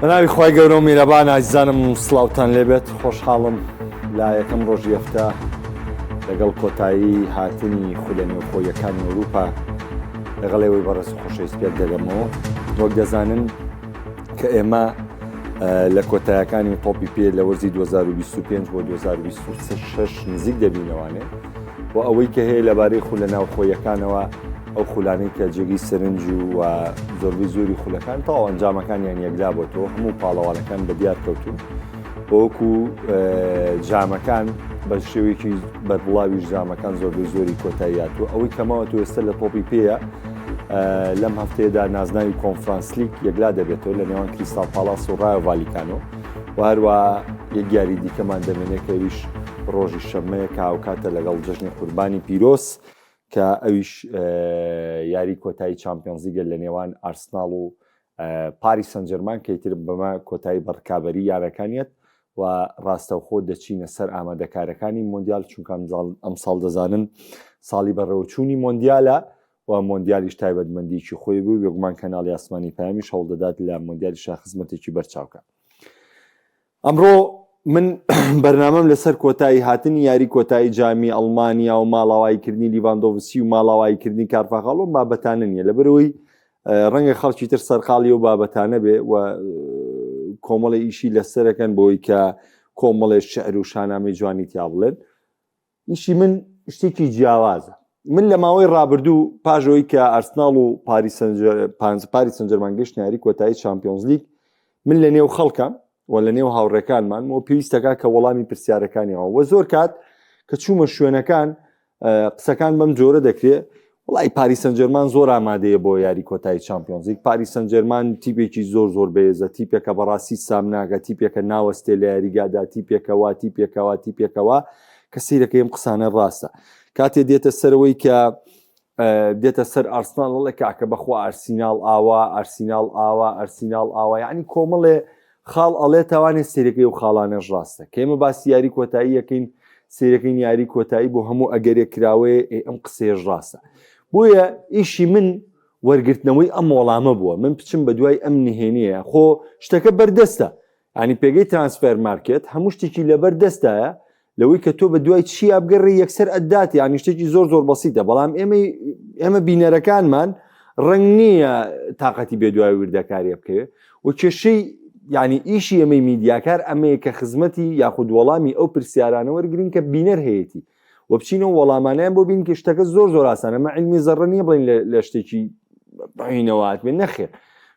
بەناوی خوای گەورە و میرەبان ئازیزانم سڵاوتان لێبێت خۆشحاڵم لە یەکەم ڕۆژی هەفتە لەگەڵ کۆتایی هاتنی خولە نێوخۆیەکانی ئەوروپا لەگەڵ ئێوەی بەڕێز و خۆشەویست پێک دەگەمەوە وەک دەزانن کە ئێمە لە کۆتایەکانی تۆپی پێ لە وەرزی 2025 بۆ 2026 نزیک دەبینەوانێ و ئەوەی کە هەیە لەبارەی خولە ناوخۆیەکانەوە ئەو خولانەی کە جێگەی سەرنج و زۆربەی زۆری خولەکان تاو ئەنجامەکانیان یەکلا بۆتەوە هەموو پاڵەوانەکان بە دیار کەوتون وەکو جامەکان بە شێوەیەکی بەربڵاویش جامەکان زۆربەی زۆری کۆتاییاتوە ئەوەی کەمەوە تو ئێستا لە تۆپی پێیە لەم هەفتەیەدا نازناوی کۆنفرانسلیک یەکلا دەبێتەوە لە نێوان کریستال پاڵاس و ڕایۆ ڤالیکانۆ و هەروە یەک یاری دیکەمان دەمێنێت کە ئەویش ڕۆژی شەممەیە کە هاوکاتە لەگەڵ جەژنی قوربانی پیرۆز کە ئەویش یاری کۆتایی چامپیۆنزلیگە لە نێوان ئارسناڵ و پاریس سەنجەرمان کە ئیتر بەمە کۆتایی بە ڕکابەری یانەکانیەت و ڕاستەوخۆ دەچینە سەر ئامادەکارەکانی مۆندیال چونکە ئەمساڵ دەزانن ساڵی بەڕێوەچوونی مۆندیالە و مۆندیالیش تایبەتمەندیکی خۆی بوو بێگومان کەناڵی ئاسمانی پەیامیش هەوڵدەدات لە مۆندیالیشا خزمەتێکی بەرچاوکە. ئەمڕۆ من بەرنامەم لەسەر کۆتایی هاتنی یاری کۆتایی جامی ئەڵمانیا و ماڵاواییکردنی لیڤاندۆڤسکی و ماڵاواییکردنی کارفاخاڵ و بابەتانە نییە لەبەرەوەی ڕەنگە خەڵکی تر سەرقاڵی و بابەتانە بێ و کۆمەڵی ئیشی لەسەرەکەن بۆی کە کۆمەڵێ شعر و شانامەی جوانی تیا بڵێن ئیشی من شتێکی جیاوازە من لە ماوەی ڕابردوو پاژەوەی کە ئارسناڵ و پاریس سەنجەرمان گەشت یاری کۆتایی چمپیۆنزلیگ من لە نێو خەڵکە و لە نێو هاوڕێکانمان و پێویستەکە کە وەڵامی پرسیارەکانیەوە وە زۆر کات کە چوومە شوێنەکان قسەکان بەم جۆرە دەکرێت وڵی پاریس سەنجەرمان زۆر ئامادەیە بۆ یاری کۆتایی چمپیۆنزیک پاریس سەنجەرمان تیپێکی زۆر زۆر بەێزە تیپێکە بەڕاستی سامناکە تیپێکە ناوەستێ لە یاریگادا تیپێکەوە تیپێکەوە تیپێکەوە کە سیرەکەی ئەم قسانە ڕاستە کاتێ دێتە سەرەوەی کە دێتە سەر ئارسناڵ ئەڵێ کاکە بەخوا ئارسیناڵ ئاوا ئارسیناڵ ئاوا ئارسیناڵ ئاوا یعنی کۆمەڵێ خاڵ ئەڵێ تاوانێ سیرەکەی و خاڵانەش ڕاستە کە ئێمە باسی یاری کۆتایی یەکەین سیرەکەین یاری کۆتایی بۆ هەموو ئەگەرێک کراوەیە ئێ ئەم قسەیەش ڕاستە بۆیە ئیشی من وەرگرتنەوەی ئەم وەڵامە بووە من بچم بە دوای ئەم نهێنیە خۆ شتەکە بەردەستە ینی پێگەی ترانسفێر مارکێت هەموو شتێکی لەبەر دەستایە لەوەی کە تۆ بە دوای چیا بگەڕێ یەکسەر ئەدات یانی شتێکی زۆر زۆر بەسیتە بەڵام ئێمەی ئێمە بینەرەکانمان ڕنگ نییە تااقەتی بێ دوای وردەکاریە بکەوێت و کێشەی ینی ئیشی ئەمەی میدیاکار ئەمەیە کە خزمەتی یاخود وەڵامی ئەو پرسیارانە وەرگین کە بینەر هەیەی و بچینەوە وەڵامانیان بۆ بین کە شتەکە زۆر زۆر ئاسانە مە علمی زەڕە نییە بڵین لە شتێکی بڕینەوەات بێ نەخێر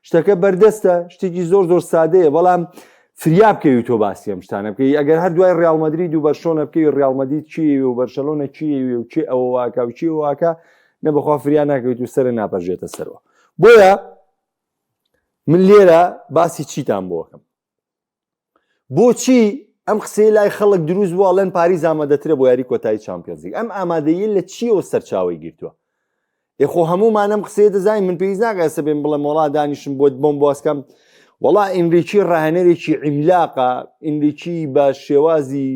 شتەکە بەردەستە شتێکی زۆر زۆر سادەیە بەڵام فریا بکەوی تۆ باسی ئەم شتانە بکەی ئەگەر هەر دوای ڕیاڵ مەدرید و بەرشۆنە بکەوی ڕیاڵ مەدرید چی و بەرشەلۆنە چی و چی ئەوە واکە و چی واکە نە بەخوا فریا ناکەویت و سەرە ناپەرژێتە سەرەوە بۆیە من لێرە باسی چیتان بۆکەم بۆچی ئەم قسەی لای خەڵک دروست بوو ئەڵێن پاریس ئامادەترە بۆ یاری کۆتایی چامپیۆنزلیگ ئەم ئامادەیە لە چیەوە سەرچاوەی گرتووە ئێ خۆ هەموومان ئەم قسەیە دەزانین من پێویست ناکە ئێستا بێم بڵێم وەڵا دانیشم بۆت بۆم باسکەم وەڵا ئینریکی ڕاهێنەرێکی عیملاقە ئینریکی بە شێوازی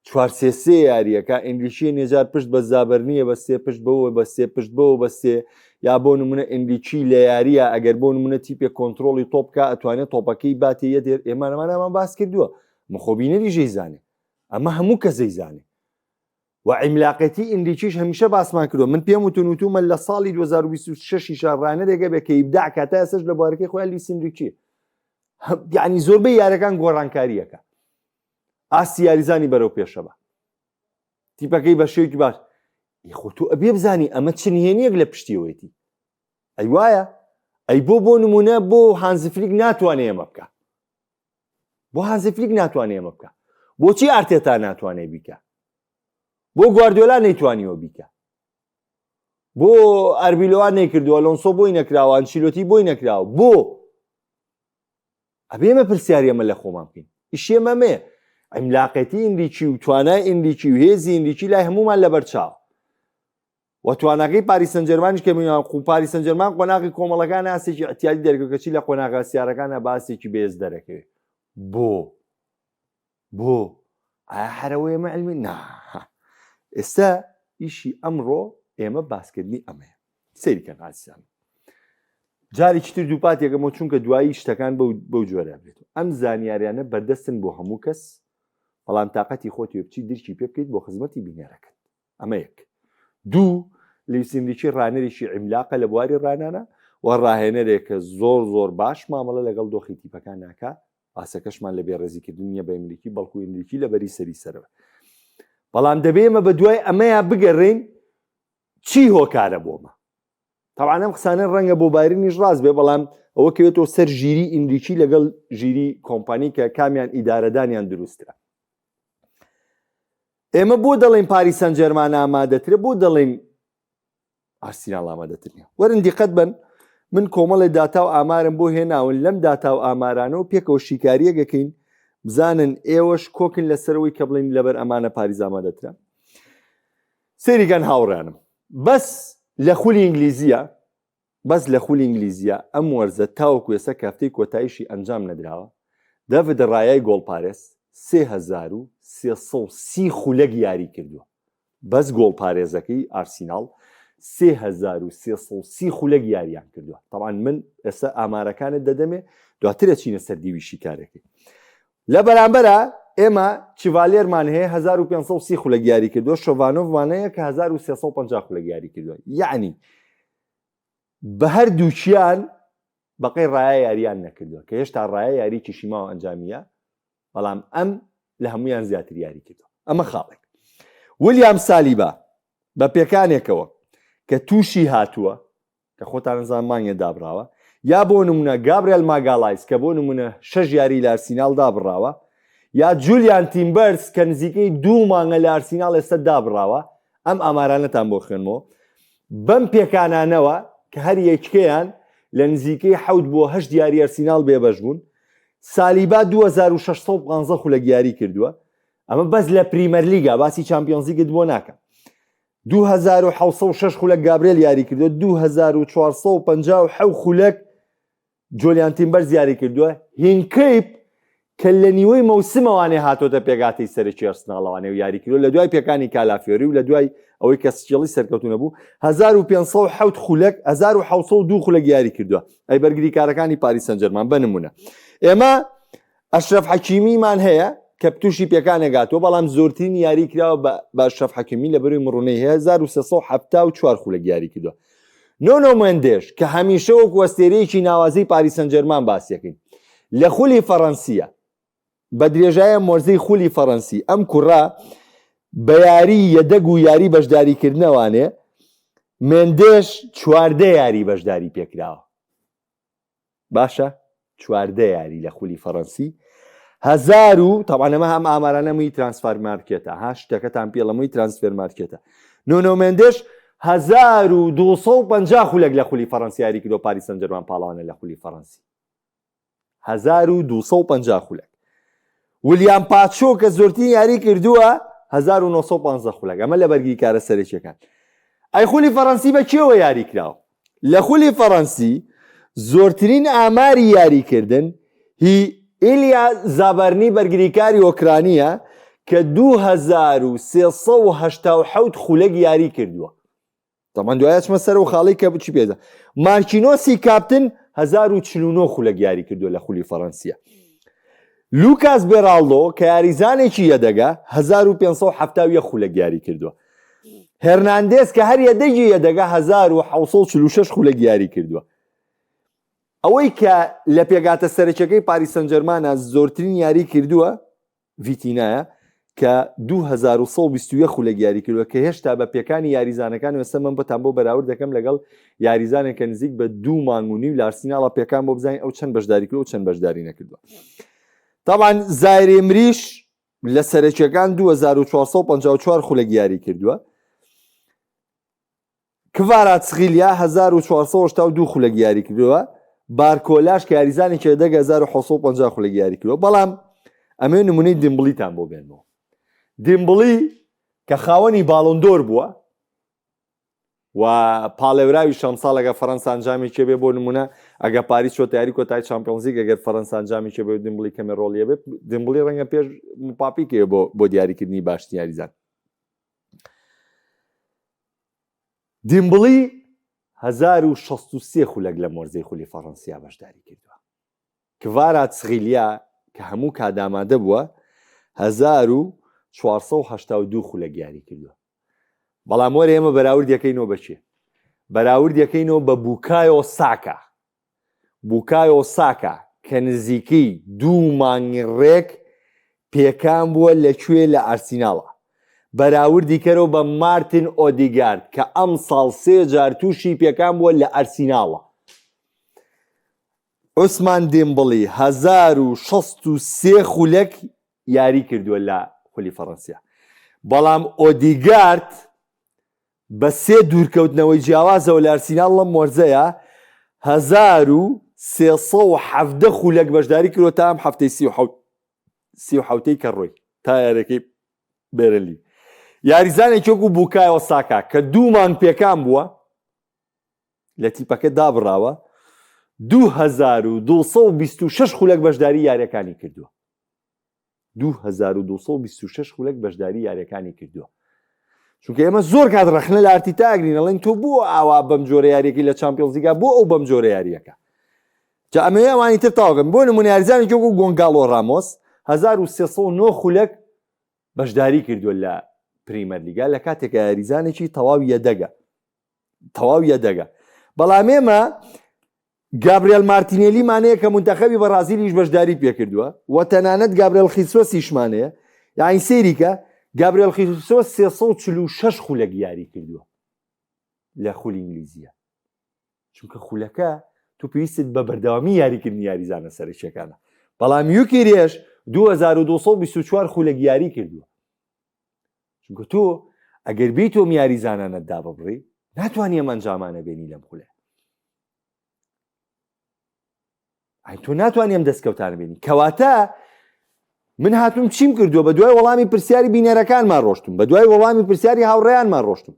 4-3 یاریەکە ئینریکی نێجار پشت بە زابەر نییە بە سێ پشت بەوە بە سێ پشت بەوە بە سێ یا بۆ نمونە ئینریکی لە یاریە ئەگەر بۆ نمونە تیپێک کۆنتترۆڵی تۆپکە ئەتوانێت تۆپەکەی باتێ یەدێر ئێمانەمانەمان باس کردووە مخۆبینەری ژەیزانێ ئەمە هەموو کەس دەیزانێ و عیملاقێتی ئینریکیش هەمیشە باسمان کردوە من پێم وتون وتومە لە ساڵی 2026 یشا ڕانەرێکە بێ کە ئیبداع کا تا ئێستاش لە بوارەکەی خۆیان لویس ئینریکی یعنی زۆربەی یارەکان گۆڕانکاریەکە ئاستی یاریزانی بەرەو پێشە بە تیپەکەی بە شێوکی باش خۆ تۆ ئەبێ بزانی ئەمە چ نهێنیەک لە پشتیەوەیتی ئەی وایە ئەی بۆ بۆ نمونە بۆ هانزفلیک ناتوانێ ئەمە بکە بۆ هانزی فلیک ناتوانێ ئەمە بکە بۆچی ئارتێتا ناتوانێ بیکە بۆ گواردیۆلا نەیتوانیوە بیکە بۆ ئەربیلۆوا نەیکردووە ئەلۆنسۆ بۆی نەکراوە ئەنچیلۆتی بۆی نەکراوە بۆ ئەبێ ئێمە پرسیاری ئەمە لە خۆمان بکەین ئیشی ئێمە ئەمەیە عیملاقێتی ئینریکی و توانای ئینریکی و هێزی ئینریکی لای هەمومان لەبەرچاوە و تواناکەی پاریس سەنجەرمانیش کە میوان خو پاریس سەنجەرمان قۆناغی کۆمەڵەکان ئاستێکی اعتیادی دەرکەوت کەچی لە قۆناغە سیارەکانە بە ئاستێکی بەهێز دەرەکەوێت بۆ بۆ ئایا هەرەوە ئێمە علمی نا ئێستا ئیشی ئەمڕۆ ئێمە باسکردنی ئەمەیە سەیری کەن ئازیزان. جارێکی تر دووپاتێکەمەوە چونکە دوایی شتەکان بەو جۆرە بێت ئەم زانیاریانە بەردەستن بۆ هەموو کەس بەڵام تااقەتی خۆتی بچی درکی پێ بکەیت بۆ خزمەتی بینەرەکەت ئەمە یەک دوو لویس ئینریکی ڕانەرێکی عیملاقە لە بواری ڕانانە و ڕاهێنەرێکە زۆر زۆر باش مامەڵە لەگەڵ دۆخی تیپەکان ناکا باسەکەشمان لە بێڕێزیکردن نییە بە ئینریکی بەڵکو ئینریکی لە بەری سەری سەرەوە بەڵام دەبێ ئێمە بە دوای ئەمەیا بگەڕێین چی هۆکارە بۆمە تاوان ئەم قسانە ڕەنگە بۆ بایرنیش ڕاست بێ بەڵام ئەوە کەوێتەوە سەر ژیری ئینریکی لەگەڵ ژیری کۆمپانی کە کامیان ئیدارەدانیان دروسترە ئێمە بۆ دەڵێین پاریس سانجێرمان ئامادەترە بۆ دەڵێین ئارسیناڵ ئامادەتر نیە وەرن دیقەت بن من کۆمەڵێ داتا و ئامارم بۆ هێناون لەم داتا و ئامارانەوە پێکەوە شیکاریەکەکەین بزانن ئێوەش کۆکن لەسەرەوەی کە بڵین لەبەر ئەمانە پاریس ئامادەترە سەیریکەن هاوڕیانم بەس لە خولی ئینگلیزیە بەس لە خولی ئینگلیزیە ئەم وەرزە تاوەکو ئێستا کە هەفتەی کۆتاییشی ئەنجام نەدراوە دەڤد ڕایای گۆڵپارێز 3330 خولەک یاری کردووە بەس گۆڵپارێزەکەی ئارسیناڵ 3330 خولەک یاریان کردووە تەبعەن من ئێستا ئامارەکانت دەدەمێ دواتر ئەچینە سەر دیوی شیکارەکەی لە بەرامبەرا ئێمە چیڤالێرمان هەیە 1530 خولەک یاری کردووە شۆڤانۆڤمان هەیە کە 1350 خولەک یاری کردووە یعنی بە هەردووکیان بەقەی ڕایە یاریان نەکردووە کە هێشتا ڕایە یاریی ماوە ئەنجامیە بەڵام ئەم لە هەمویان زیاتر یاری کردووە ئەمە خاڵێک ولیام سالیبا بە پێکانێکەوە کە تووشی هاتووە کە خۆتان زان مانگێ دابراوە یا بۆ نمونە گابریل ماگالایس کە بۆ نمونە شەش یاری لە ئەرسیناڵ دابڕاوە یا جولیان تیمبەرس کە نزیکەی دوو مانگە لە ئەرسیناڵ ئێستا دابڕاوە ئەم ئامارانەتان بۆ خوێنمەوە بەم پێکانانەوە کە هەر یەکەیان لە نزیکەی حەوت بۆ هەشت یاری ئەرسیناڵ بێبەش بوون سالیبا 2615 خولەک یاری کردووە ئەمە بەس لە پریمەرلیگا باسی چامپیۆنزلیگت بۆ ناکەم 2706 خولەک گابرێل یاری کردووە 2457 خولەک جۆلیان تیمبەرز یاری کردووە، هینکەیپ کە لە نیوەی مەوسمەوانێ هاتۆتە پێکهاتەی سەرەکی ئەرسناڵەوانێ و یاری کردووە لە دوای پێکانی کالافیۆری و لە دوای ئەوەی کە skill ی سەرکەوتوو نەبوو 1507 خولەک 1702 خولەک یاری کردووە ئەی بەرگریکارەکانی پاریس سەنجەرمان بە نمونە ئێمە ئەشرەف حەکیمیمان هەیە کە تووشی پێکانێک هاتووە بەڵام زۆرترین یاری کراوە بە ئەشرەف حەکیمی لە بەروی مڕونەی هەیە 1374 خولەک یاری کردووە نۆنۆ مێندێش کە هەمیشە وەکو ئەستێرەیەکی ناوازەی پاریس سەنجێرمان باسیەکەین لە خولی فەڕەنسیە بە درێژایە مۆرزەی خولی فەڕەنسی ئەم کوڕە بە یاری یەدەگ و یاری بەشداریکردنەوانێ مێندێش چواردە یاری بەشداری پێکراوە باشە 14 یاری لە خولی فەڕەنسی هەزار و تاوان ئەمە هەم ئامارانە موی ترانسفار مارکێتە ها شتەکەتان پێڵە موی ترانسفێر مارکێتە نۆنۆ مێندێش 1250 خولەک لە خولی فەڕەنسی یاری کردو پاریس سەنجەرمان پاڵەوانە لە خولی فەڕەنسی 1250 خولەک ولیام پاچۆ کە زۆرترین یاری کردووە 1915 خولەک ئەمە لە بەرگریکارە سەرەکیەکان ئەی خولی فەڕەنسی بە کێوە یاری کراوە لە خولی فەڕەنسی زۆرترین ئاماری یاریکردن هی ئیلیا زابارنی بەرگریکاری ئۆکرانییە کە 2387 خولەک یاری کردووە. تەبعەن دوای ئەچمە سەر ئەو خاڵەی کە چی پێدا مارکینۆسی کاپتن 1049 خولەک یاری کردووە لە خولی فەڕەنسیە. لوکاس بێراڵدۆ کە یاریزانێکی یەدەگە 1571 خولەک یاری کردووە. هێرناندێز کە هەر یەدەگی یەدەگە 1746 خولەک یاری کردووە. ئەوەی کە لە پێگاتە سەرەکیەکەی پاریس سەنجەرمانە زۆرترین یاری کردووە ڤیتینایە کە 2121 خولەک یاری کردووە کە هێشتا بە پێکانی یاریزانەکان ئێستا من بۆتان بۆ بەراورد دەکەم لەگەڵ یاریزانێک کە نزیک بە دوو مانگ و نیو لە ئارسیناڵە پێکان بۆ بزانین ئەو چەند بەشداری کردووە و چەند بەشداری نەکردووە تاوان زایرێمریش لە سەرەکیەکان 2454 خولەک یاری کردووە کڤاراتسخیلیا 1482 خولەک یاری کردووە، بارکۆلاش کە یاریزانێکی یەدەگە 1750 خولەک یاری کردووە، بەڵام ئەمەوێ نمونەی دیمبڵیتان بۆ بێنمەوە. دیمبڵی کە خاوەنی باڵۆندۆر بووە و پاڵێوراوی شەمساڵ ئەگە فەرەنسا ئەنجامێکی بێ بۆ نمونە ئەگە پاریس چۆتە یاری کۆتای چامپیۆنزلیگ ئەگەر فەرەنسا ئەنجامێکی بێ دیمبڵی کەمێ ڕۆڵیە بێ دیمبڵی ڕەنگە پێش مپاپی کەوێ بۆ بۆ دیاریکردنی باشترین یاریزان. دیمبڵی 1063 خولەک لەم وەرزەی خولی فەڕەنسیا بەشداری کردووە. کڤاراتسخیلیا کە هەموو کات ئامادە بووە 1482 خولەک یاری کردووە. بەڵام وەرە ئێمە بەراورد یەکەینەوە بە کێ؟ بەراورد یەکەینەوە بە بوکایۆ ساکا. بوکایۆ ساکا کە نزیکەی دوو مانگی ڕێک پێکان بووە لە کوێ لە ئارسیناڵە. بەراوردی کەرەوە بە مارتن ئۆدیگارد کە ئەمساڵ سێ جار تووشی پێکان بووە لە ئارسیناڵە. عوسمان دیمبڵی 1063 خولەک یاری کردووە لە خولی فەڕەنسیا بەڵام ئۆدیگارد بە سێ دوورکەوتنەوەی جیاوازەوە لە ئەرسیناڵ لەم وەرزەیە 1317 خولەک بەشداری کردووە تا ئەم هەفتەی 37 کە ڕۆی تا یاریەکەی بێرنلی یاریزانێکی وەکو بوکایۆ ساکا کە دوو مانگ پێکان بووە لە تیپەکە دابڕاوە 2226 خولەک بەشداری یاریەکانی کردووە 2226 خولەک بەشداری یاریەکانی کردووە چونکە ئێمە زۆر کات ڕەخنە لە ئارتیتا ئەگرین ئەڵێن تۆ بۆ ئاوا بەم جۆرە یاریەکەی لە چامپیۆنزلیگا بۆ ئەو بەم جۆرە یاریەکە جا ئەمەوێ ئەوانی تر تاوکەم بۆ نمونە یاریزانێکی وەکو گۆنگاڵۆ ڕامۆس 1309 خولەک بەشداری کردووە لە پریمەر لیگا لە کاتێکە یاریزانێکی تەواو یەدەگە تەواو یەدەگە بەڵام ئێمە گابرێل مارتینێلیمان هەیە کە مونتەخەبی بەڕازیلیش بەشداری پێکردووە و تەنانەت گابرێل خیسۆسیشمان هەیە یاعنی سەیریکە گابرێل خیسۆس 346 خولەک یاری کردووە لە خولی ئینگلیزیە چونکە خولەکە تو پێویستت بە بەردەوامی یاریکردنی یاریزانە سەرەکیەکانە بەڵام یوکیرێش 2224 خولەک یاری کردووە چونکە تۆ ئەگەر بیت تۆم یاریزانانە داببڕی ناتوانانی ئەم ئەنجامانە بێنی لەم خولە ئەی تۆ ناتوانانی ئەم دەستکەوتانە بێنی کەواتە من هاتوم چیم کردووە بە دوای وەڵامی پرسیاری بینەرەکانمان ڕۆشتم بە دوای وەڵامی پرسیاری هاوڕێیانمان ڕۆشتم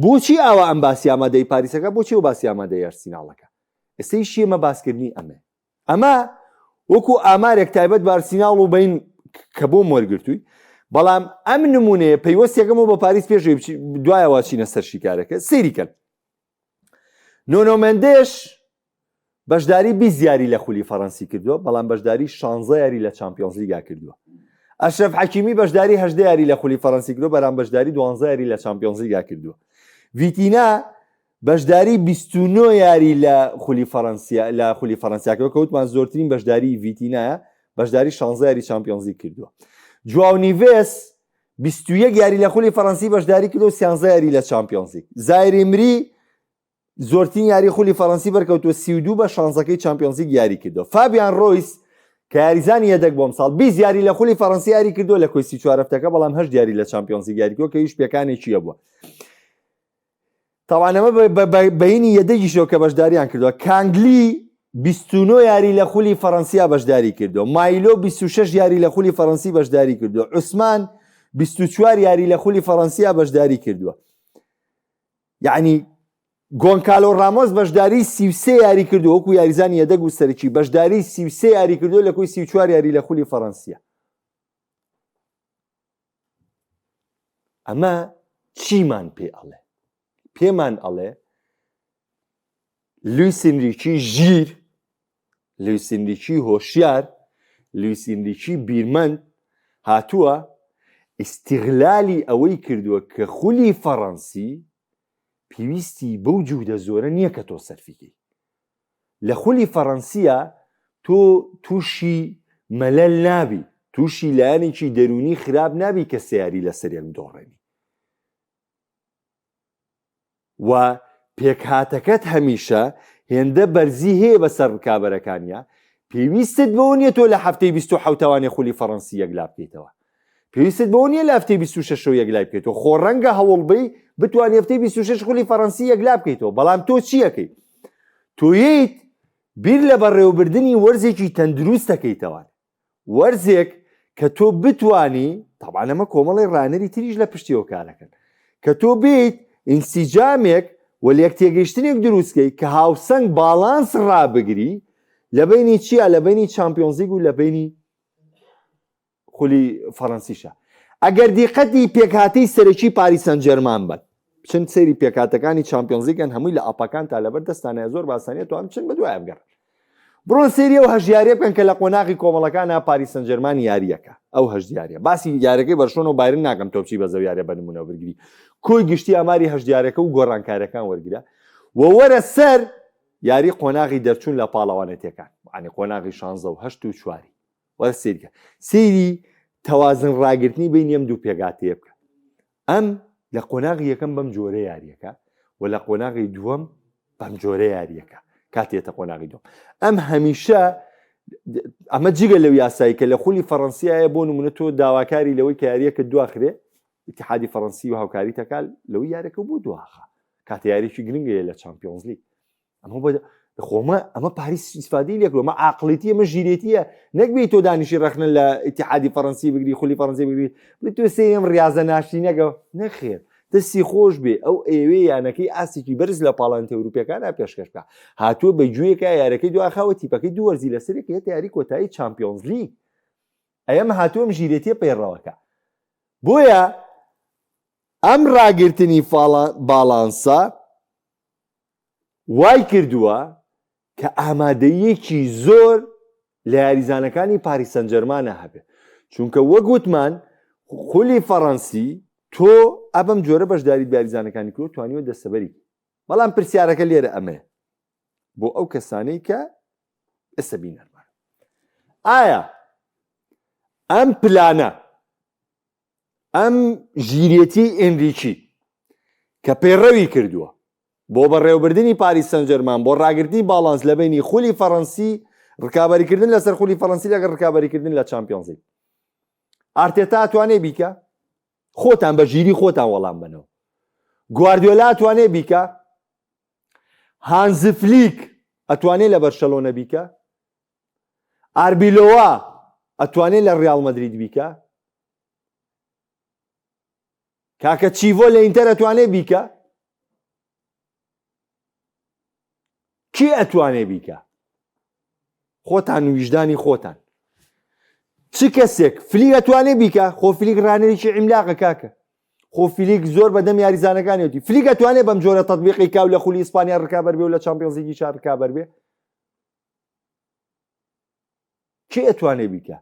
بۆچی ئاوا ئەم باسی ئامادەی پاریسەکە بۆچی و باسی ئامادەی ئەرسیناڵەکە ئێستەی شێمە باسکردنی ئەمە ئەمە وەکو ئامارێک تایبەت بە ئەرسیناڵ و بین کە بۆم وەرگرتووی بەڵام ئەم نمونەیە پەیوەستێکەمەوە بە پاریس پێش دوایەوە چینە سەر شیکارەکە سەیری کەن نۆنۆ مێندێش بەشداری 20 یاری لە خولی فەڕەنسی کردووە بەڵام بەشداری 16 یاری لە چامپیۆنزلیگا کردووە ئەشرەف حەکیمی بەشداری هەژدە یاری لە خولی فەڕەنسی کردووە بەرام بەشداری 12 یاری لە چامپیۆنزلیگا کردووە ڤیتینا بەشداری 29 یاری لە خولی فەڕەنسیا لە خولی فەڕەنسیاکەوە کەوتمان زۆرترین بەشداری ڤیتینایە بەشداری 16 یاری چامپیۆنزلیگ کردووە جواو نیڤێس 21 یاری لە خولی فەڕەنسی بەشداری کردو و 13 یاری لە چامپیۆنزلیگ زایری مری زۆرترین یاری خولی فەڕەنسی بەرکەوتووە 32 بە شانزەکەی چامپیۆنزلیگ یاری کردووە فابیان ڕۆیس کە یاریزانی یەدەک بۆم ساڵ 20 یاری لە خولی فەڕەنسی یاری کردووە لە کۆی 34 هەفتەکە بەڵام هەشت یاری لە چامپیۆنزلیگ یاری کردووە کە هیچ پێکانێکی هەبووە تاوان ئەمە بەینی یەدەگیشەوە کە بەشداریان کردووە کانگلی 29 یاری لە خولی فەڕەنسیا بەشداری کردووە مایلۆ 26 یاری لە خولی فەڕەنسی بەشداری کردووە عوسمان 24 یاری لە خولی فەڕەنسیا بەشداری کردووە یعنی گۆنکالۆ ڕامۆس بەشداری 33 یاری کردووە وەکو یاریزانی یەدەگ و سەرەکی بەشداری 33 یاری کردووە لە کۆی 34 یاری لە خولی فەڕەنسیا ئەمە چیمان پێ ئەڵێ پێمان ئەڵێ لویسنریکی ژیر لویسنریکی هۆشیار لویسنریکی بیرمەند هاتووە ئیسیغلالی ئەوەی کردووە کە خولی فەڕەنسی پێویستی بەو جوودە زۆرە نییە کە تۆ سەرفیکەی لە خولی فەڕەنسیە تۆ تووشی مەلەل نابی تووشی لایەنێکی دەروونی خراپ نابی کە سیاری لەسەر یەک دۆڕێنی و پێکهاتەکەت هەمیشە هێندە بەرزی هەیە بەسەر ڕکابەرەکانیا پێویستت بەوە نیە تۆ لە هەفتەی 27 خولی فەڕەنسی یەکلا بکەیتەوە پێویستت بەوە نیە لە هەفتەی 26 یەکلای بکەیتەوە خۆ ڕەنگە هەوڵ بەی بتوانانی هەفتەی 26 خولی فەڕەنسی یەکلا بکەیتەوە بەڵام تۆ چیەکەی تۆیت بیر لە بەڕێوەبردنی وەرزێکی تەندروست دەکەیتەوە وەرزێک کە تۆ بتانی تاوان ئەمە کۆمەڵی ڕانەری تریش لە پشتیەوە کارەکەن کە تۆ بیت ئینسیجامێک و لێک تێگەیشتنێک دروستکەی کە هاوسەنگ باڵانس ڕابگری لە بینی چیا لە بینی چامپیۆنزیگ و لە بینی خولی فەڕەنسیشە ئەگەر دیقەتی پێکهاتەی سەرەکی پاریس سانجێرمان بن. بچن سەیری پێکاتەکانی چامپیۆنزلیگەن هەمووی لە ئاپەکان تا لەبەر دەستانە زۆر باسانیە توان بچن بە دوای بگەڕن بڕۆن سەیری ئەو هەشت یاریە بکەن کە لە قۆناغی کۆمەڵەکانە پاریس سەنجەرمان یاریەکە ئەو هەشت یاریە باسی یارەکەی بەرشۆنە و بایرن ناکەم تۆ بچی بە زەو یاریە بە نمونە بگری کۆی گشتی ئاماری هەشت یارەکە و گۆڕانکاریەکان وەرگرە و وەرە سەر یاری قۆناغی دەرچوون لە پاڵەوانێتیەکان عنی قۆناغی شانزە و هەشت و چواری وەرە سەیرکە سەیری تەوازن ڕاگرتنی بینی ئەم دوو پێگاتەیە بکە ئەم لە قۆناغی یەکەم بەم جۆرە یاریەکە و لە قۆناغی دووەم بەم جۆرە یاریەکە کاتێتە قۆناغی دووەم ئەم هەمیشە ئەمە جگە لەو یاسایی کە لە خولی فەڕەنسیایە بۆ نمونە تۆ داواکاری لەوەی کە یاریەکە دواخرێ ئیتحادی فەڕەنسی و هاوکاری تەکال لەو یارەکە بۆ دواخە کاتە یاریی گرنگەیە لە چمپیۆنزلی ئەمە بە خۆمە ئەمە پاریس ئیسفادەی لێکرد ئەمە عاقڵیتیە ئەمە ژیرێتیە نەک بێی تۆ دانیشی ڕەخنە لە ئیتیحادی فەڕەنسی بگری خولی فەڕەنسی بگری بڵێ تۆ سێیەم ڕاضە ناشرینەکە نەخێر دەستی خۆش بێ ئەو ئەوێ یانەکەی ئاستێکی بەرز لە پاڵانتە ئەوروپیەکانە پێشکەش بکە هاتووە بە گوێیەکە یارەکەی دواخاوە تیپەکەی دوو وەرزی لەسەرێک هێتە یاری کۆتایی چامپیۆنزلیگ ئەمە هاتووە ئەم ژیرێتیە پەیڕەوەکە بۆیە ئەم ڕاگرتنی باڵانسە وای کردووە کە ئامادەییەکی زۆر لە یاریزانەکانی پاریس سەنجەرمانە هەبێت چونکە وەک وتمان خولی فەڕەنسی تۆ ئەبم جۆرە بەشداری یاریزانەکانی کرد توانیوە دەستەبەری بەڵام پرسیارەکە لێرە ئەمەیە بۆ ئەو کەسانەی کە ئێستا بینەرمان ئایا ئەم پلانە ئەم ژیرێتی ئێنریکی کە پەیڕەوی کردووە بۆ بەڕێوەبردنی پاریس سەنجەرمان بۆ ڕاگرتنی باڵانس لە بینی خولی فەڕەنسی ڕکابەریکردن لەسەر خولی فەڕەنسی لەگەڵ ڕکابەریکردن لە چامپیۆنزی ئارتێتا توانێ بیکە خۆتان بە ژیری خۆتان وەڵام بنەوە گواردیۆلا توانێ بیکە هانزفلیک ئەتوانێ لە بەرشەلۆنە بیکە ئاربیلۆوا ئەتوانێ لە ڕیاڵ مەدرید بیکە کاکە چیڤۆ لە ئینتەر ئەتوانێ بیکە کێ ئەتوانێ بیکە خۆتان و ویژدانی خۆتان چ کەسێک فلیک ئەتوانێ بیکە خۆ فلیک ڕانەرێکی عیملاقە کاکە خۆ فلیک زۆر بەدەم یاریزانەکانیەتی فلیک ئەتوانێ بەم جۆرە تەطبیقی کاو لە خولی ئیسپانیا ڕکابەر بێ و لە چامپیۆنزلیگی چار ڕکابەر بێ کێ ئەتوانێ بیکە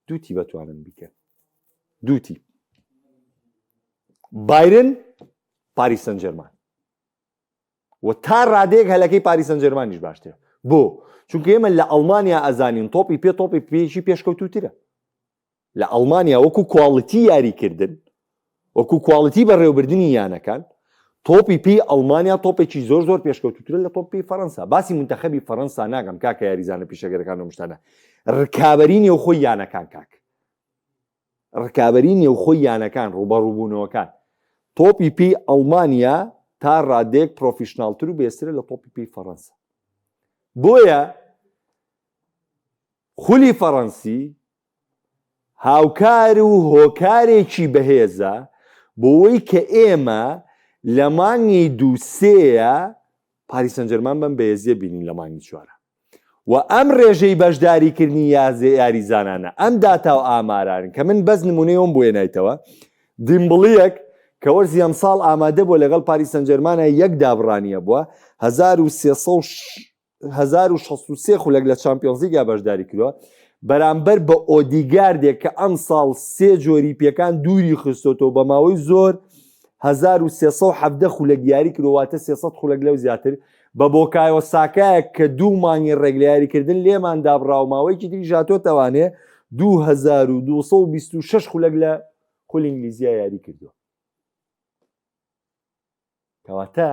دوو تیپ ئەتوانن بیکەن دوو تیپ بایرن پاریس سەنجەرمان و تا ڕادەیەک هەلەکەی پاریس سەنجەرمانیش باشترە بۆ چونکە ئێمە لە ئەڵمانیا ئەزانین تۆپی پێ تۆپی پێیەکی پێشکەوتوترە لە ئەڵمانیا وەکو quality یاریکردن وەکو quality بەڕێوبردنی یانەکان تۆپی پێی ئەڵمانیا تۆپێکی زۆر زۆر پێشکەوتوترە لە تۆپی فەرەنسا باسی منتەخەبی فەرەنسا ناکەم کاکە یاریزانە پیشەگەرەکان و مشتانە ڕکابەری نێوخۆی یانەکان کاک ڕکابەری نێوخۆی یانەکان ڕوبەڕووبوونەوەکان تۆپی پێی ئەڵمانیا تا ڕادێک پرۆفیشناڵتر و بێسترە لە تۆپی پێی فەرەنسا بۆیە خولی فەڕەنسی هاوکار و هۆکارێکی بەهێزە بۆوەی کە ئێمە لە مانگی دوو سێیە پاریس سەنجەرمان بەم بەهێزیە بینین لە مانگی چوارە و ئەم ڕێژەی بەشداریکردنی یازێ یاریزانانە ئەم داتا و ئاماران کە من بەس نمونەی ئەوم بۆ هێنایتەوە دیمبڵیەک کە وەرزی ئەمساڵ ئامادە بووە لەگەڵ پاریس سەنجەرمانە یەک دابڕانیە بووە 1300 1063 خولەک لە چامپیۆنزلیگا بەشداری کردووە بەرامبەر بە ئۆدیگاردێک کە ئەمساڵ سێ جۆری پێکان دووری خستۆتەوە بە ماوەی زۆر 1317 خولەک یاری کردووە واتە 300 خولەک لەو زیاتر بە بۆکایۆ ساکایەک کە دوو مانگی ڕێک لە یاریکردن لێمان دابڕا و ماوەیەکی تریش هاتۆتەوانێ 2226 خولەک لە خولی ئینگلیزیا یاری کردووە کەواتە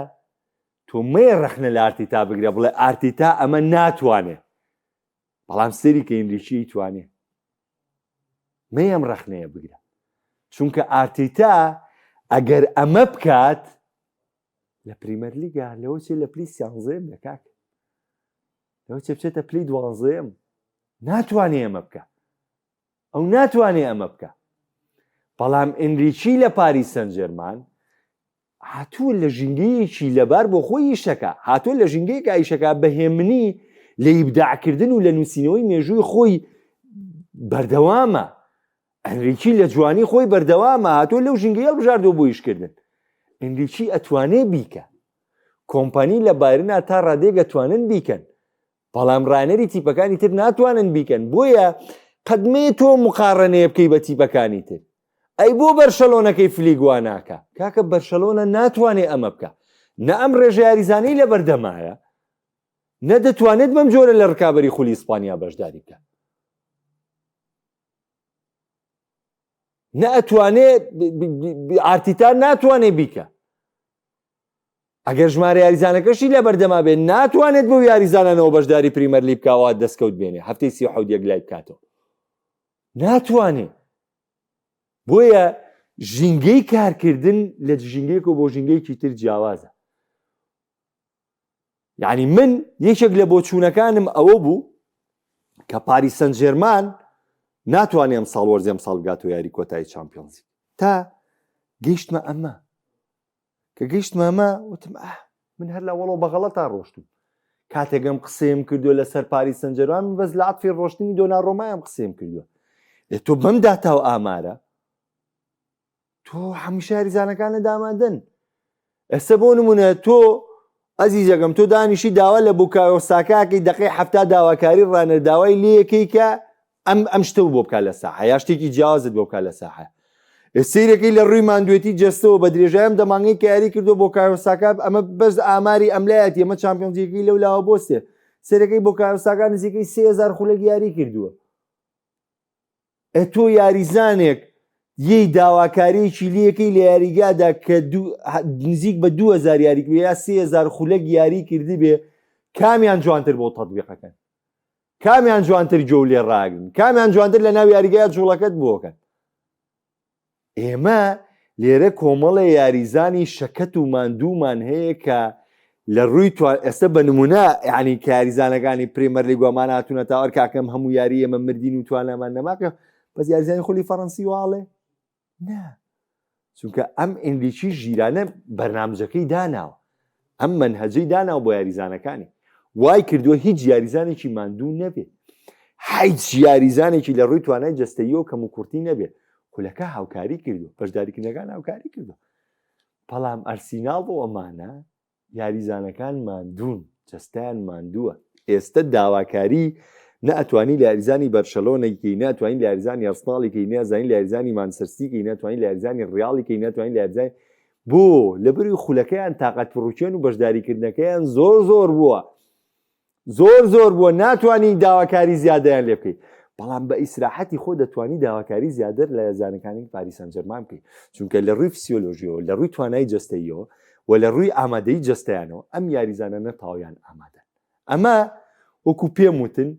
تۆ مەیە ڕەخنە لە ئارتیتا بگرە بڵێ ئارتیتا ئەمە ناتوانێ بەڵام سەری کە ئینریکی توانێ مەیەم ڕەخنەیە بگرە چونکە ئارتیتا ئەگەر ئەمە بکات لە پریمەرلیگا لەوە چێ لە پلی سیانزەیەم لە کاک لەوە چێ بچێتە پلی دوانزەیەم ناتوانێ ئەمە بکە ئەو ناتوانێ ئەمە بکە بەڵام ئینریکی لە پاریس سەنجێرمان هاتووە لە ژینگەیەکی لەبار بۆ خۆی ئیشەکە هاتووە لە ژینگەیەکە ئیشەکە بە هێمنی لە ئیبداعکردن و لە نووسینەوەی مێژووی خۆی بەردەوامە ئەنریکی لە جوانی خۆی بەردەوامە هاتووە لەو ژینگەی هەڵبژاردووە بۆ ئیشکردن. ئینریکی ئەتوانێ بیکە کۆمپانی لە بایرنا تا ڕادێک ئەتوانن بیکەن بەڵام ڕانەری تیپەکانی تر ناتوانن بیکەن بۆیە قەدمێ تۆ مقاڕنەیە بکەی بە تیپەکانی تر ئەی بۆ بەرشەلۆنەکەی فلیک وا ناکا؟ کاکە بەرشەلۆنە ناتوانێ ئەمە بکا نە ئەم ڕێژە یاریزانەی لەبەردەمایە نە دەتوانێت بەم جۆرە لە ڕکابەری خولی ئیسپانیا بەشداری بکە نە ئەتوانێ ئارتیتا ناتوانێ بیکە ئەگەر ژمارە یاریزانەکەشی لە بەردەما بێت ناتوانێت بۆ یاریزانانەوە بەشداری پریمەرلی بکەوە دەستکەوت بێنێ هەفتەی 37 یەک لای بکاتەوە ناتوانێ بۆیە ژینگەی کارکردن لە ژینگەیەک و بۆ ژینگەیەکی تر جیاوازە یعنی من یەکێک لە بۆچوونەکانم ئەوە بوو کە پاریس سەنجێرمان ناتوانێ ئەم ساڵ وەرزی ئەم ساڵ بگاتەوە یاری کۆتایی چامپیۆنزی تا گەیشتمە ئەمە کە گەیشتمە ئەمە وتم ئاه من هەر لە وەڵۆ بە غەڵەتا ڕۆشتم کاتێک ئەم قسەیم کردووە لەسەر پاریس سەنجەرمان من بەس لە عەتفی ڕۆشتنی دۆنارۆمای ئەم قسەیم کردووە ئێ تۆ بەم داتا و ئامارە تۆ هەمیشە یاریزانەکانە دامادەن ئێستا بۆ نمونە تۆ ئەزیزەکەم تۆ دانیشی داوا لە بوکایۆ ساکاکەی دقەی هەفتا داواکاری ڕانەر داوای لەکەی کە ئەم ئەم شتە بۆ بکە لە ساحە یا شتێکی جیاوازت بۆ بکە لە ساحە سیرەکەی لە ڕووی ماندوێتی جەستەوە بە درێژایم دەمانگەی کە یاری کردو بۆ کایۆساکا ئەمە بەس ئاماری ئەملایەتی ئەمە چامپیۆنزیەکەی لەو لاوە بۆستێ سەرەکەی بۆ کایۆساکا نزیکەی 3000 خولەک یاری کردووە ئە تۆ یاریزانێک یەی داواکاریەکی لەکەی لە یاریگادا کە نزیک بە 2000 یاری یا 3000 خولەک یاری کردبێ کامیان جوانتر بۆ تەطبیقەکەن کامیان جوانتر گوێ لێ ڕاگرن کامیان جوانتر لە ناو یاریگای جوڵەکەت بۆکەن ئێمە لێرە کۆمەڵێ یاریزانی شەکەت و ماندوومان هەیە کە لە ڕووی تو ئێستا بە نمونە ینی کە یاریزانەکانی پریمەرلیگ وامان هاتوونە تاوەر کاکەم هەموو یاری ئێمە مردین و توانامان نەماکە بەس یاریزانی خولی فەڕەنسی واڵێ نا چونکە ئەم ئینریکی ژیرانە بەرنامجەکەی داناوە ئەم مەنهەجەی داناوە بۆ یاریزانەکانی وای کردووە هیچ یاریزانێکی ماندوو نەبێت هیچ یاریزانێکی لە ڕووی توانای جەستەییەوە کەم و کورتی نەبێت خولەکە هاوکاری کردو بەشداریکردنەکان هاوکاری کردو بەڵام ئەرسیناڵ بۆ ئەمانە یاریزانەکان ماندوون، جەستەیان ماندووە، ئێستە داواکاری نە ئەتوانی لە یاریزانی بەرشەلۆنەی کەی، نە ئەتوانی لە یاریزانی ئەرسناڵی کەی، نە ئەزانی لە یاریزانی مانچستەر کەی، نە ئەتوانی لە یاریزانی ڕیاڵی کەی، نە ئەتوانی لە یاریزانی بۆ لەبەروی خولەکەیان تاقەت پڕوکێن و بەشداریکردنەکەیان زۆر زۆر بووە. زۆر زۆر بووە ناتوانی داواکاری زیادەیان لێ بکەیت بەڵام بە ئیسراحەتی خۆ دەتوانی داواکاری زیادر لە یاریزانەکانی پاریس سانجێرمان بکەیت چونکە لە ڕووی فسیۆلۆژیەوە لە ڕووی توانای جەستەییەوە و لە ڕووی ئامادەی جەستەیانەوە ئەم یاریزانانە تەواویان ئامادەن ئەمە وەکو پێم وتن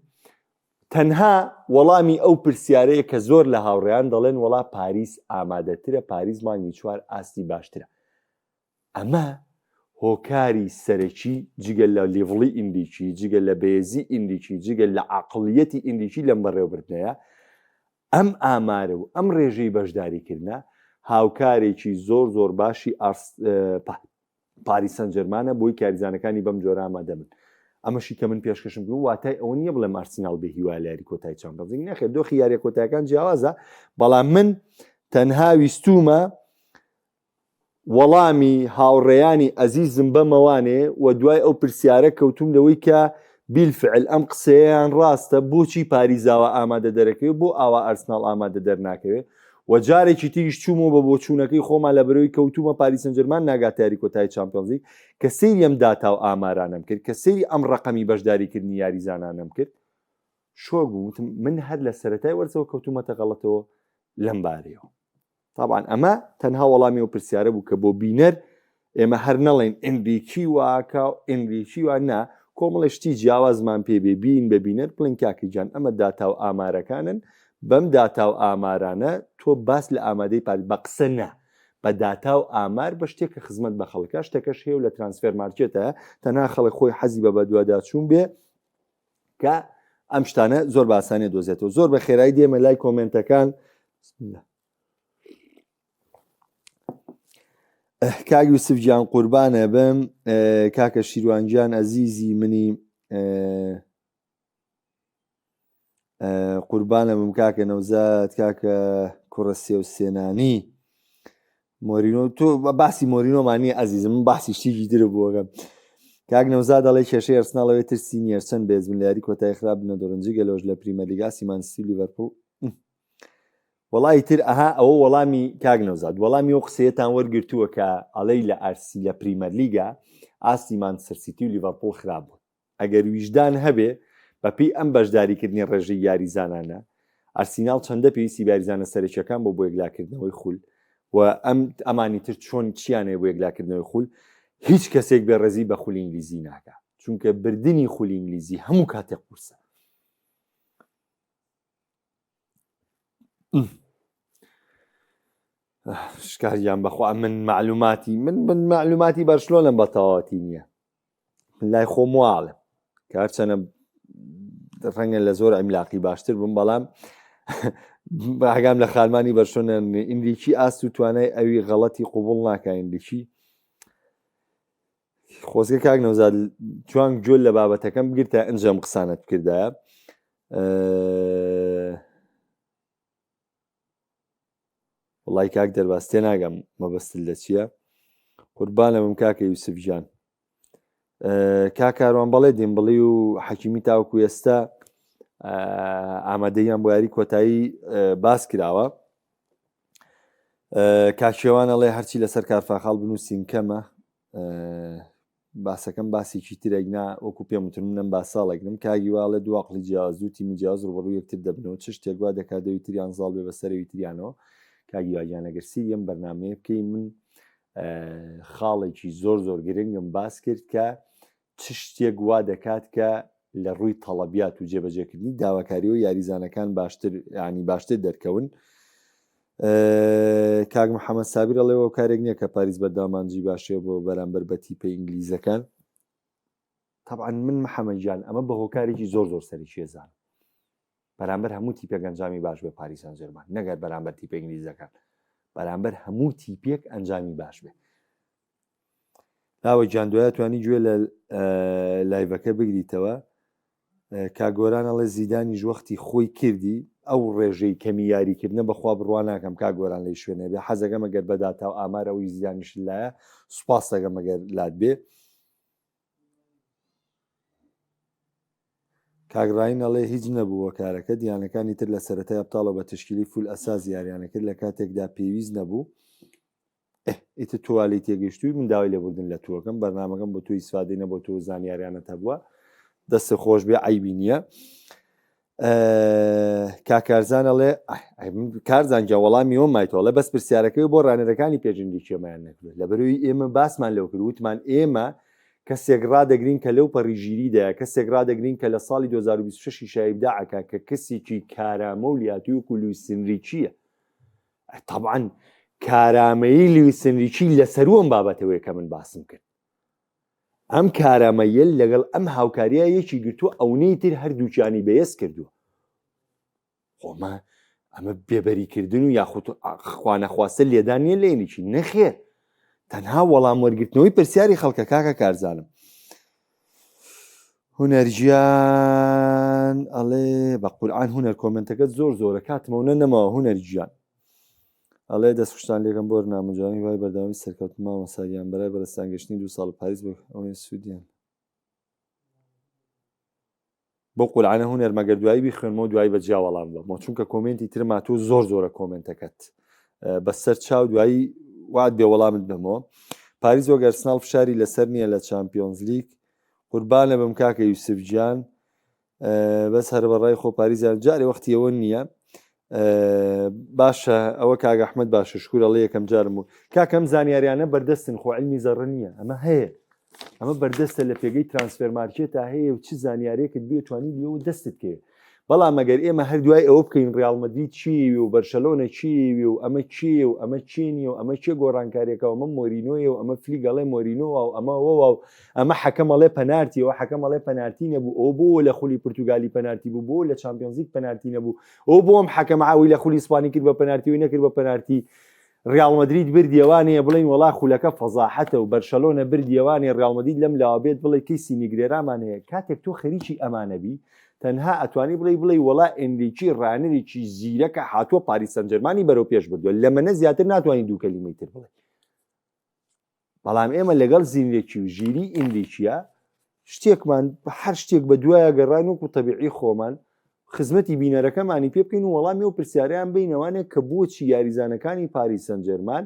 تەنها وەڵامی ئەو پرسیارەیە کە زۆر لە هاوڕێیان دەڵێن وەڵا پاریس ئامادەترە پاریس مانگی چوار ئاستی باشترە ئەمە هۆکاری سەرەکی جگە لە level ی ئینریکی، جگە لە بەێزی ئینریکی، جگە لە عەقڵیەتی ئینریکی لەم بەڕێوەبردنەیە، ئەم ئامارە و ئەم ڕێژەی بەشداریکردنە هاوکارێکی زۆر زۆر باشی پاریس سانجێرمانە بۆی کاریزانەکانی بەم جۆرە ئامادە بن. ئەمەشی کە من پێشکەشم کرد واتای ئەوە نییە بڵێم ئارسیناڵ بێ هیوا لە یاری کۆتایی چامپیۆنز لیگ نەخێر دۆخی یاریە کۆتایەکان جیاوازە بەڵام من تەنها ویستومە وەڵامی هاوڕێیانی ئەزیزم بەمەوانێ و دوای ئەو پرسیارە کەوتوم لەوەی کە بیلفعل ئەم قسەیەیان ڕاستە بۆچی پاریس ئاوا ئامادە دەرەکەوێ بۆ ئاوا ئەرسناڵ ئامادە دەرناکەوێ و جارێکی تریش چوومەوە بە بۆچوونەکەی خۆمان لە بەرەوەی کەوتومە پاریس سانجێرمان ناگاتە یاری کۆتایی چامپیۆنزلیگ کە سەیری ئەم داتا و ئامارانەم کرد کە سەیری ئەم ڕەقەمی بەشداریکردنی یاریزانانەم کرد شۆک بووم وتم من هەر لە سەرەتای وەرزەوە کەوتومەتە غەڵەتەوە لەم بارەیەوە تابعا ئەمە تەنها وەڵامی ئەو پرسیارە بوو کە بۆ بینەر ئێمە هەر نەڵێن ئەمریکی واکە و ئەمریکی وا نا کۆمەڵی شتی جیاوازمان پێ بێ بین بە بینەر بڵین کاکە گیان ئەمە داتا و ئامارەکانن بەم داتا و ئامارانە تۆ باس لە ئامادەی پاری بە قسە نا بە داتا و ئامار بە شتێک کە خزمەت بە خەڵکە شتەکەش هەیە و لە ترانسفێر مارکێتە تەنها خەڵک خۆی حەزی بە بەدواداچوون بێ کە ئەم شتانە زۆر باسانێ دۆزێتەوە زۆر بە خێرایی دێمە لای کۆمنتەکان کاک یوسف گیان قوربانە بم کاکە شیروان گیان ئەزیزی منی قوربانە بم کاکە نەوزاد کاکە کوڕە سێ و سێنانی. مۆرینۆ تۆ باسی مۆرینۆمان نییە ئەزیزم من باسی شتێکی تر بووەکەم کاک نەوزاد دەڵێ کێشەی ئەرسناڵ ئەوێ ترسی نییە چەند بێز بن لە یاری کۆتایی خراپ بنە دۆڕن جگە لەوەش لە پریمەرلیگ ئاستی مانچستەر و لیڤەرپوڵ وەڵی تر ئەها ئەوە وەڵامی کاک نەوزاد وەڵامی ئەو قسەیەتان وەرگرتووە کە ئەڵێی لە ئارسی لە پریمەرلیگا ئاستی مانچستەر سیتی و لیڤەرپوڵ خراپ بوون ئەگەر ویژدان هەبێ بەپێی ئەم بەشداریکردنی ڕێژەی یاریزانانە ئەرسیناڵ چەندە پێویستی بە یاریزانە سەرەکیەکان بۆ بۆ یەکلاکردنەوەی خول و ئەم ئەمانی تر چۆن چیانەیە بۆ یەکلاکردنەوەی خول هیچ کەسێک بێ ڕێزی بە خولی ئینگلیزی ناکا چونکە بردنی خولی ئینگلیزی هەموو کاتێک قورسە. شکاریان بەخوا من معلوماتی من من معلوماتی بەرشلۆنم بە تەواوەتی نییە لای خۆم واڵم کە هەرچەنە ڕەنگە لە زۆر ئەملاقی باشتر بم بەڵام ئاگام لە خانمانی بەرشۆنە ئینریکی ئاست و توانای ئەوی غەڵەتی قوبڵ ناکە ئینریکی خۆزگە کاک نەوزاد جوان گوێ لە بابەتەکەم بگرتە ئەنجام قسانت بکردایە وڵی کاک دەرباز تێناگەم مەبەستت لە چییە قوربانە بم کاکە یوسف گیان کاکاروان بەڵێ دیمبڵی و حەکیمی تاوەکو ئێستا ئامادەیان بۆ یاری کۆتایی باس کراوە کاکێوان ئەڵێ هەرچی لەسەر کارفاخاڵ بنووسین کەمە باسەکەم باسێکی ترێک نا وەکو پێم وتن منم با ساڵێک نم کاگی واڵێ دوو عقلی جیاواز دوو تیمی جیاواز ڕوبەڕوو یەکتر دەبنەوە چ شتێک وا دەکات دەوی تریان زاڵ بێ بەسەرەوی تریانەوە کاگی واگیان ئەگەر سیری ئەم بەرنمەیە بکەی من خاڵێکی زۆر زۆر گرنگم باس کرد کە چ شتێک وا دەکات کە لە ڕووی تەڵەبیات و جێبەجێکردنی داواکاری و یاریزانەکان باشتر ینی باشتر دەرکەون کاک محەممەد سابیر ئەڵێ هۆکارێک نییە کە پاریس بەردەوامانجی باشەیە بۆ بەرامبەر بە تیپە ئینگلیزەکان طبعا من محەممەد گیان ئەمە بە هۆکارێکی زۆر زۆر سەرەکیە زانم بەرامبەر هەموو تیپێک ئەنجامی باش بێ پاریس سانجێرمان نەگەر بەرامبەر تیپە ئینگلیزەکان بەرامبەر هەموو تیپێک ئەنجامی باش بێ لاوە گیان دوای توانی گوێ لە live ەکە بگریتەوە کاک گۆران ئەڵێ زیدانیش وەختی خۆی کردی ئەو ڕێژەی کەمی یاریکردنە بەخوا بڕوا ناکەم کاک گۆران لەی شوێنێ بێ حەزەکەم ئەگەر بە داتا و ئامار ئەوی زیدانیش لایە سوپاس دەکەم ئەگەر لات بێ کاک ڕاین ئەڵێ هیچ نەبوو کارەکە دیانەکانی تر لە سەرەتای ئەبتاڵەوە بە تشکیلی فول ئەساس یاریانە کرد لە کاتێکدا پێویست نەبوو ئیتر تۆ وا لێی تێگەیشتووی من داوای لێبوردن لە تۆکەم بەرنامەکەم بۆ تۆ ئیسفادەی نەبۆ تۆ زانیاریانت هەبووە دەست خۆش بێ عیبی نییە کاکارزان ئەڵێ کارزان گیان وەڵامی ئەوە مایتۆڵێ بەس پرسیارەکەی بۆ ڕانەرەکانی پێشنگی کێمایان نەکرد لەبەرەوەی ئێمە باسمان لەو کرد وتمان ئێمە کەسێک ڕادەگرین کە لەو پەڕی ژیریدایە کەسێک ڕادەگرین کە لە ساڵی 2026 شایبداعەکە کە کەسێکی کارامە و لیاتوی وەکو لویس ئینریکیە تەبعەن کارامەیی لویس ئینریکی لەسەروو ئەم بابەتەوەیە کە من باسم کرد ئەم کارامەیە لەگەڵ ئەم هاوکاریە یەکی گرتووە ئەونەی تر هەردووکیانی بەیەس کردووە خۆمە ئەمە بێبەریکردن و یاخود خوانەخواستە لێدان نییە لە ئینریکی نەخێر تەنها وەڵام وەرگرتنەوەی پرسیاری خەڵکە کاکە کارزانم هونەر گیان ئەڵێ بە قورعان هونەر کۆمنتەکەت زۆر زۆرە کاتمەوە نە نەماوە هونەر گیان ئەڵێ دەستخۆشتان لێکم بۆ نامەجوانی وای بەردەوامی سەرکەوتن مامۆستا گیان بەرای بەرزتان گەشتنی دوو ساڵ پاریس بۆ ئەوەی سوودیان بۆ قورعانە هونەر مەگەر دوایی بیخوێنمەوە دوایی بە جیا وەڵام بەمەوە چونکە کۆمێنتی ترما تۆ زۆر زۆرە کۆمێنتەکەت بەسەر چاو دوایی وات بێ وەڵامت بەمەوە پاریس وەک ئەرسناڵ فشاری لەسەر نییە لە چامپیۆنزلیگ قوربانە بم کاکە یوسف گیان بەس هەر بەڕای خۆ پاریزیان جارێ وەختی ئەوە نییە باشە ئەوە کاک ئەحمد باشە شکور ئەڵێ یەکەم جارم بوو کاکەم زانیاریانە بەردەستن خۆ علمی زەڕە نییە ئەمە هەیە ئەمە بەردەستە لە پێگەی ترانسفێر مارکێتا هەیە و چ زانیارێکت بێ توانی لێەوە دەستت کەوێت بەڵام ئەگەر ئێمە هەر دوای ئەوە بکەین ڕیاڵ مەدرید چیوی و بەرشەلۆنە چیوی و ئەمە چیە و ئەمە چی نیە و ئەمە چێ گۆڕانکاریەکە و ئەمە مۆرینۆیە و ئەمە فلیک ئەڵێ مۆرینۆوە و ئەمە ئەوە و ئەمە حەکەم ئەڵێ پەنارتی ئەوە حەکەم ئەڵێ پەنارتی نەبوو ئەوە بۆ لە خولی پرتوگالی پەنارتی بوو بۆ لە چامپیۆنزلیگ پەنارتی نەبوو ئەو بۆ ئەم حەکەمە ئەوی لە خولی ئیسپانی کرد بە پەنارتی و نەکرد بە پەنارتی ڕیاڵ مەدرید بردیەوانەیە بڵێین وەڵا خولەکە فەزاحەتە و بەرشەلۆنە بردیەوانەیە ڕیاڵ مەدرید لەم لاوە بێت بڵێ کەیسی نیگرێرامان هەیە کاتێک تۆ خەریکی ئەمانە بی. تەنها ئەتوانی بڵێی بڵێی وەڵا ئێنریکی ڕانەرێکی زیرەکە هاتووە پاریس سەنجەرمانی بەرەو پێش بردووە لەمەنە زیاتر ناتوانانی دوو کەلیمەی تر بڵێ بەڵام ئێمە لەگەڵ زیرەکی و ژیری ئینریکیە شتێکمان هەر شتێک بە دوایە گەڕان وەکو تەبیعی خۆمان خزمەتی بینەرەکەمانی پێ بکەین و وەڵامی ئەو پرسیارەیان بینەوانێک کە بۆچی یاریزانەکانی پاریس سەنجەرمان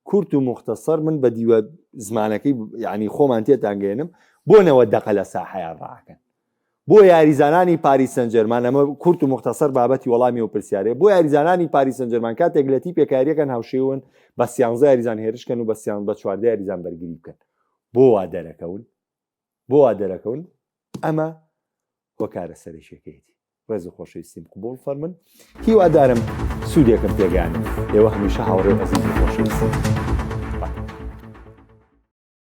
کورت و موختەسەر من بە دیوە زمانەکەی یعنی خۆمان تێتان گەێنم بۆ نەوە دەقە لە ساحەیان ڕاکەن بۆ یاریزانانی پاریس سەنجەرمان ئەمە کورت و موختەسەر بابەتی وەڵامی ئەو پرسیارەیە بۆ یاریزانانی پاریس سەنجەرمان کاتێک لە تیپێک یاریەکەن هاوشێوەن بە سیانزە یاریزان هێرشکەن و بە سیان بە 14 یاریزان بەرگری بکەن بۆ وا دەرەکەون بۆ وا دەرەکەون ئەمە هۆکارە سەرەکیەکەیەتی ڕێز و خۆشەویستیم قبوڵ فەرمن هیوادارم سوودێکم پێگەیاند ئێوە هەمیشە هاوڕێ و ئەزیز و خۆشەویستم.